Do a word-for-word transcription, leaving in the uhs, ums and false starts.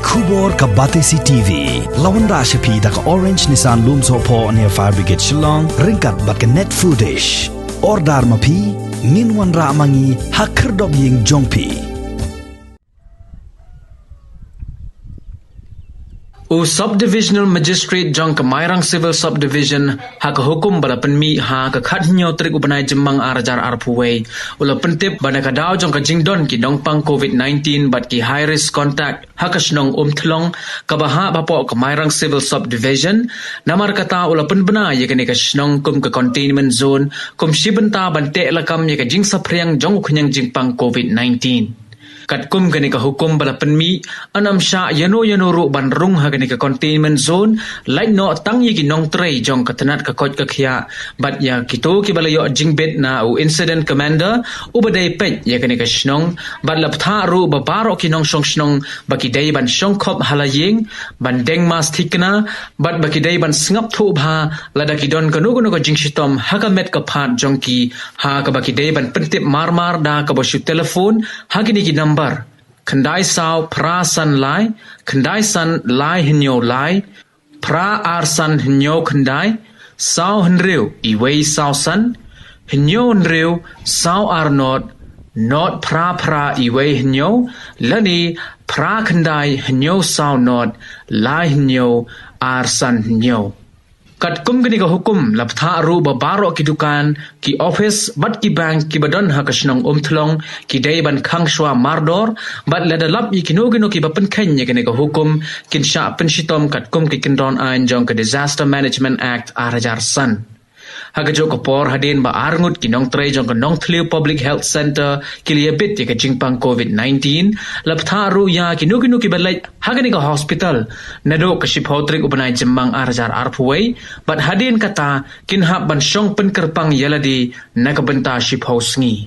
Khubor ka Batesi T V. La wanrah sha phi da ka Orange Nissan Lumsohphoh near Fire Brigade Shillong, ryngkat bad ka Net Foodish. Order ma phi, ngin wanrah ma ngi ha khyrdop ïing jong phi. U Subdivisional Magistrate jong ka Mairang Civil Subdivision, ha ka hukum ba la pynmih ha ka khathynñiew tarik u bnai Jymmang ar hajar arphew wei, u la pyntip ba na ka daw jong ka jingdon ki nongpang covid nineteen bad ki high risk contact ha ka shnong Umthlong, kaba hap hapoh ka Mairang Civil Subdivision, namar kata u la pynbna ïa kane ka shnong kum ka containment zone, kum shi bynta ban teh lakam ïa ka jingsaphriang jong u khñiang jingpang covid nineteen. Katkum kane ka hukum ba la pynmih, yn ym shah ïano ïano ruh ban rung ha kane ka containment zone, lait noh tang ïa ki nongtrei jong ka tnat ka koit ka khiah, bad ïa kito kiba la ïoh jingbit na u incident commander, uba dei peit ïa kane ka shnong, bad la bthah ruh ba baroh ki nongshong shnong ba ki dei ban shong khop ha la ïing, ban deng mask thikna, bad ba ki dei ban sngap thuh bha lada ki don kano kano ka jingshitom ha ka met ka phad jong ki, ha kaba ki dei ban pyntip mar mar da kaba shu telephone ha kine ki number: khyndai saw phra san lai, khyndai san lai hynñiew lai, phra ar san hynñiew khyndai, saw hynriew iwei saw san, hynñiew hynriew saw ar not, not phra phra iwei hynñiew, lane phra khyndai hynñiew saw not, lai hynñiew ar san hynñiew. Katkum kane ka hukum, la bthah ruh ba baroh ki dukan, ki office bad ki bank kiba don ha ka shnong Umthlong ki dei ban khang shuwa mardor, bad lada lap ïa kino kino kiba pynkheiñ ïa kane ka hukum, kin shah pynshitom katkum ki kyndon aiñ jong ka Disaster Management Act ar hajar san. Ha kajuh ka por, hadien ba arngut ki nongtrei jong ka Nongthliew Public Health Centre ki la ïabit ïa ka jingpang covid nineteen, la bthah ruh ïa kino kino kiba leit ha kane ka hospital naduh ka shiphew tarik u bnai Jymmang ar hajar arphew wei, bad hadien kata kin hap ban shong pynkyrpang ïa lade na ka bynta shiphew sngi.